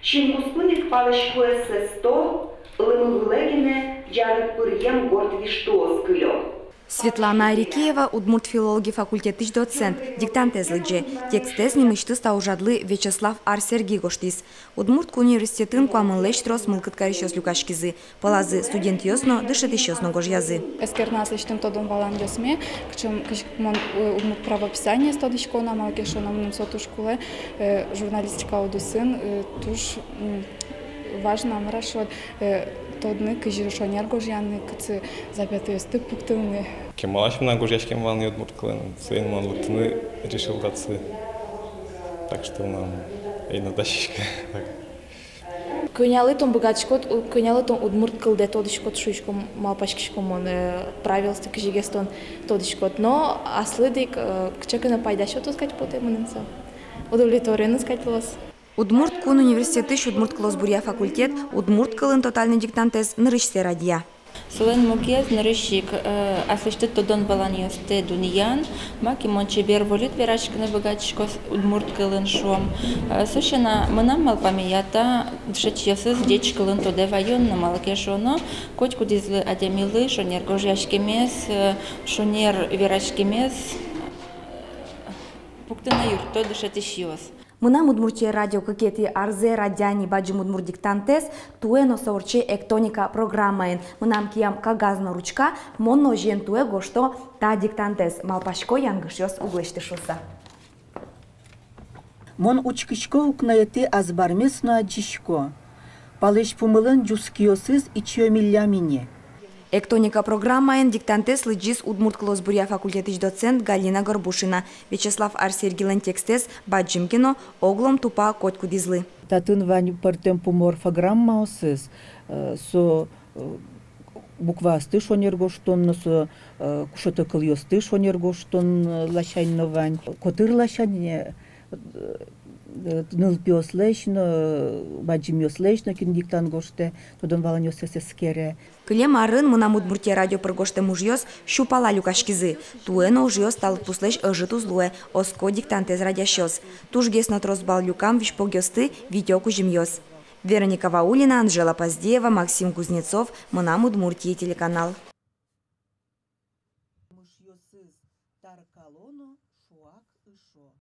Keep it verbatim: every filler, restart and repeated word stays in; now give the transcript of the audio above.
Синкуспын ик палэзьпуэз сэсто, лымы вылэ гинэ ӟарыт пыръем горд виштыос кылё. Светлана Арекеева, удмурт филологи факультетысь доцент, диктантэз лыдӟе. Текстэз нимысьтыз та ужрадлы Вячеслав Ар-Серги гожтӥз. Удмурт кун университетын куамынлэсь трос мылкыд карисьёс люкаськизы. Пӧлазы студентъёс но, дышетӥсьёс но гожъязы. Эскерыны аслэсьтым тодон-валанъёсме, кыӵе, кызьы мон, э, удмурт правописаниез тодӥсько на, малы ке шуоно мыным со туж кулэ, э, журналистика удысын, э, туж, м, важно, мар-а шуод, э, тодыны, кызьы шонер гожъяны, кытчы запятойёсты пуктыны. Кемалась мынам гожъяськем вал ни удмурт кылын, соин мон лыктыны решил татчы. Так что мынам ӧй но дасяськы. Кӧнялы тон быгатӥськод, у-, кӧнялы тон удмурт кылдэ тодӥськод, шуисько, малпаськисько мон, э, правилоосты кызьыгес тон тодӥськод. Но аслыд ик, э, кыӵе ке но пайда сётоз кадь потэ мыным со. Удовлетворённость кадь луоз. Удмурт кун университетысь удмурт кылосбуръя факультет удмурт кылын тотальной диктантэз нырысьсэ радъя. Солэн мугез нырысь ик, э, аслэсьтыд тодон-валанъёстэ дунъян, маке мон чебер, волыт вераськыны быгатӥсько с-, удмурт кылын, шуом. Э, со сяна, мынам малпамея, та дышетӥсьёсыз ӟеч кылын тодэ ваён но, малы ке шуоно, котькудӥзлы адямилы шонер гожъяськемез, э, шонер вераськемез пуктыны юртто дышетӥсьёс. «Мынам Удмуртие» радио кыкетӥ арзэ радъя ни бадӟым удмурт диктантэз. Туэ но со ортче «Эктоника» программаын. Мынам киям кагаз но ручка, мон но озьыен туэ гожто та диктантэз. Малпасько, янгышъёс уг лэсьты шуыса. Мон учкисько укноетӥ азбармес но адӟисько: палэзьпумылэн ӟуч киосыз ичиомиллям ини. «Эктоника» программаын диктантэз лыдӟиз удмурт кылосбуръя факультетысь доцент Галина Горбушина. Вячеслав Ар-Сергилэн текстэз бадӟым ке но, оглом тупа котькудӥзлы. Татын вань пӧртэм пумо орфограммаосыз, э, со, э, букваосты шонер гожтон но, со, э, кушето кылъёсты шонер гожтон, э, ласянь но вань. Котыр ласянь, э, э, нылпиослэсь но, э, бадӟымъёслэсь но, кин диктант гожтэ, тодон-валанъёссэс эскере. Кылем арын «Мынам Удмуртие» радио пыр гожтэм ужъёс сю пала люкаськизы. Туэ но ужъёс та лыдпуслэсь ӧжыт уз луэ, оско диктантэз радъясьёс. Тужгес но трос балл люкам визьпогъёсты витё кузьымъёс. Вероника Ваулина, Анжела Поздеева, Максим Кузнецов, «Мынам Удмуртие» телеканал.